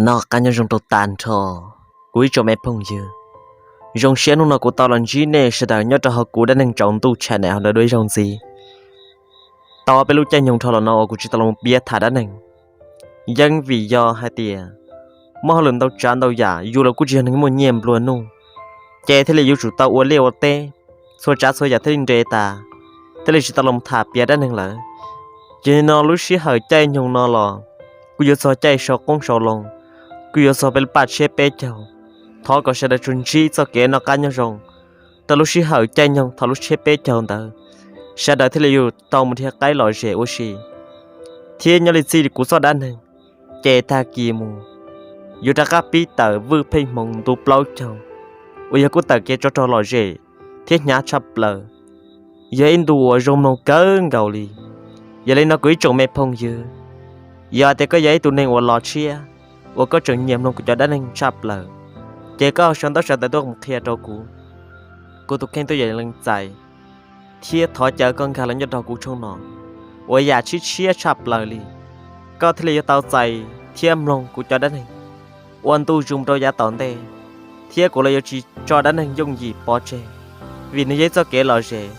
Noj qab nyob zoo rau tag nrho kuv ib tsoom me phooj ywg. Zoo siab hnub no kuv tau los ntsib nej sawv daws nyob rau hauv kuv dab neeg tsaus ntuj channel ntawm dua ib zaug ntxiv. Tau peb lub caij nyoog dhau los no uas kuv tsis tau los piav tham dab neeg, yeej vim yog hais tias muaj hauj lwm ntau tsav ntau yam, yus los kuj tsis yog neeg muaj nyiaj nplua nuj, ces thiaj li yuav tsum tau ua liaj ua teb, txhua tsav txhua yam thiaj li nres tas, thiaj li tsis tau los tham piav dab neeg lawm. Ces no lub sij hawm caij nyoog no los kuj yuav txog caij sau qoob sau loo, kuj yuav txog peb lub paj tshiab peb caug. Thov kom sawv daws tsuas ntsib txoj kev noj qab nyob zoo rau lub sij hawm caij nyoog thaum lub tshiab peb caug ntawd, sawv daws thiaj li yuav tau mus dhia qaib lom zem ua si. Thiab nyob li txij kuv txoj dab neeg, ces tag kis mus yuav rov qab pib tawm vwj pheej hmoov ntu plaub caug, uas yog kuj tawm kev tsov rog lom zem thiab hnyav tshaj plaws, yog ib ntu uas zoo mloog kawg nkaus li. Yog li no kuv ib tsoom me phooj ywg, yog tias koj yog ib tug neeg uas los tshiab, uas koj tseem nyiam mloog kuv cov dab neeg tshaj plaws, ces koj sau ntaub sau ntawv tuaj mus qhia rau kuv, kuv tus kheej tuaj yeem lees txais, thiab thov caw koj nkag los nyob rau kuv tshooj no, uas yam tshiab tshiab tshaj plaws li, koj thiaj li yuav tau txais thiab mloog kuv cov dab neeg ua ntu zus rau yav tom ntej, thiab kuv los yuav tsis tso dab neeg yooj yim pov tseg, vim nws yog ib txoj kev lom zem.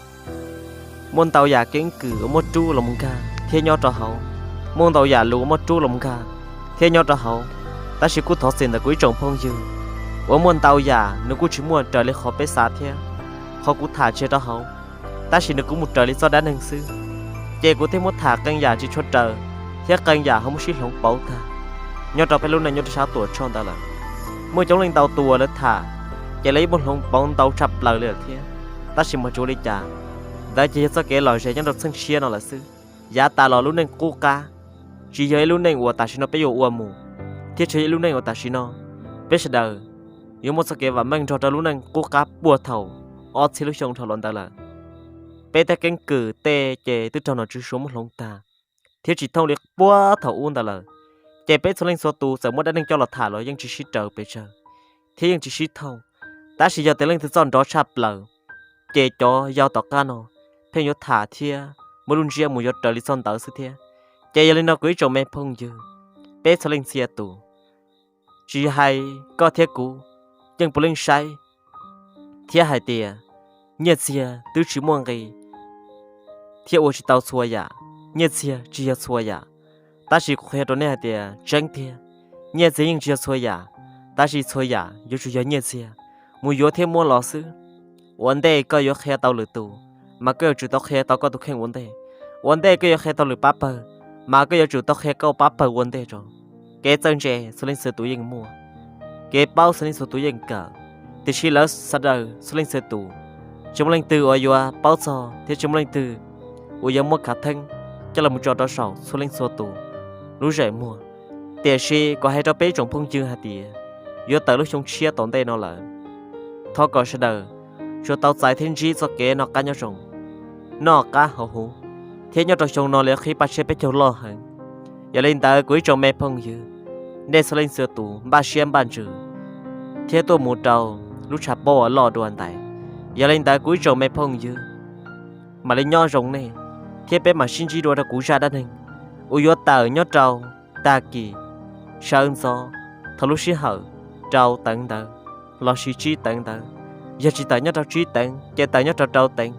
Muaj ntau yam keeb kwm uas muab rub los mus nkag thiab nyob rau hauv, muaj ntau yam lus uas muab rub los mus nkag thiab nyob rau hauv. Tab sis kuj thov txim ntawm kuv ib tsoom phooj ywg, uas muaj ntau yam nws kuj tsis muaj raws li qhov peb xav thiab qhov kuv tham tseg rau hauv, tab sis nws kuj mus raws li txoj dab neeg xwb. Ces kuv thiaj muab tham qee yam tsis tshua raws, thiab qee yam ho muab sib hloov pauv tag nyob rau peb lub neej nyob rau sab Tuam Tshoj ntawd lawm. Muaj coob leej ntau tus uas lawv tham, ces lawv yeej muab hloov pauv ntau tshaj plaws li lawm thiab. Tab sis mas tsuav li cas, ntawd ces yog txoj kev lom zem nyob rau txheej tshiab no lawm xwb. Yav tas los lub neej qub qab tsis yog ib lub neej uas tam sim no peb yuav ua mus, thiab tsis yog ib lub neej uas tam sim no peb sawv daws yuav muaj txoj kev vam meej nrog rau lub neej qub qab puag thaum ob txhiab lub xyoo dhau los ntawd lawm. Peb tej keeb kwm tej ces twb raug nom tswv Suav muab hloov tag, thiab tsis thooj li puag thaum ub ntawd lawm. Ces peb txhua leej txhua tus txawm muab dab neeg coj los tham los yeej tsis sib raws pes tsawg, thiab yeej tsis sib thooj. Tab sis yog tias leej twg txoj nrov tshaj plaws, ces cov yau tom qab no pheej yuav tham thiab muaj lub ntsiab mus yuav raws li txoj ntawd xwb thiab. Ces yog li no kuv ib tsoom me phooj ywg, peb txhua leej txhia tus, tsis hais koj thiab kuv, yeej puav leej saib thiab hais tias nyiaj txiag twb tsis muaj nqis thiab ua tsis tau txhua yam. Nyiaj txiag tsis yog txhua yam, tab sis kuv qhia rau nej hais tias tseeb tiag, nyiaj txiag yeej tsis yog txhua yam, tab sis txhua yam yuav tsum yog nyiaj txiag mus yuav thiab muab los xwb. Ua ntej koj yuav qhia tau lwm tus, mas koj yuav tsum tau qhia tau koj tus kheej ua ntej. Ua ntej koj yuav qhia tau lwm pab pawg, mas koj yuav tsum tau qhia koj pab pawg ua ntej tso. Kev txawj ntse txhua leej txhua tus yeej muaj, kev paub txhua leej txhua tus yeej kawm, tiam sis lawv sawv daws txhua leej txhua tus tsis muaj leej twg uas yuav paub txog thiab tsis muaj leej twg uas yuav muab khav theeb coj los tso rau saum txhua leej txhua tus lub zeem muag. Tiam sis kuv hais rau peb ib tsoom phooj ywg hais tias yuav tawm lub xyoo tshiab tom ntej no lawm, thov kom sawv daws tsuas tau txais thiab ntsib txoj kev noj qab nyob zoo, noj qab haus huv, thiab nyob rau xyoo no li qhib paj tshiab peb caug loj heev. Yog li ntawd kuv ib tsoom me phooj ywg, nej txhua leej txhua tus npaj siab npaj ntsws thiab tuaj mus rau lub tshav pob uas loj dua ntais. Yog li ntawd kuv ib tsoom me phooj ywg, mam li nyob zoo nej, thiab peb mam sib ntsib dua rau kuv zaj dab neeg uas yuav tawm nyob rau tag kis sawv ntxov thaum lub sij hawm rau teev ntawd lossis tsib teev ntawd. Yog tsis tawm nyob rau tsib teev ces tawm nyob rau rau teev.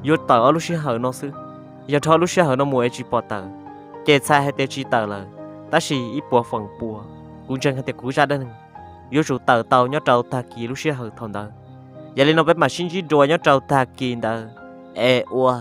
Yuav tawm ob lub sij hawm no xwb. Yog dhau lub sij hawm no mus es tsis pom tawm, ces txhais hais tias tsis tawm lawm, tab sis ib puas feem pua kuv ntseeg hais tias kuv zaj dab neeg yuav tsum tawm tau nyob rau tag kis lub sij hawm thaum ntawd. Yog li no peb mam sib ntsib dua nyob rau tag kis ntawd es ua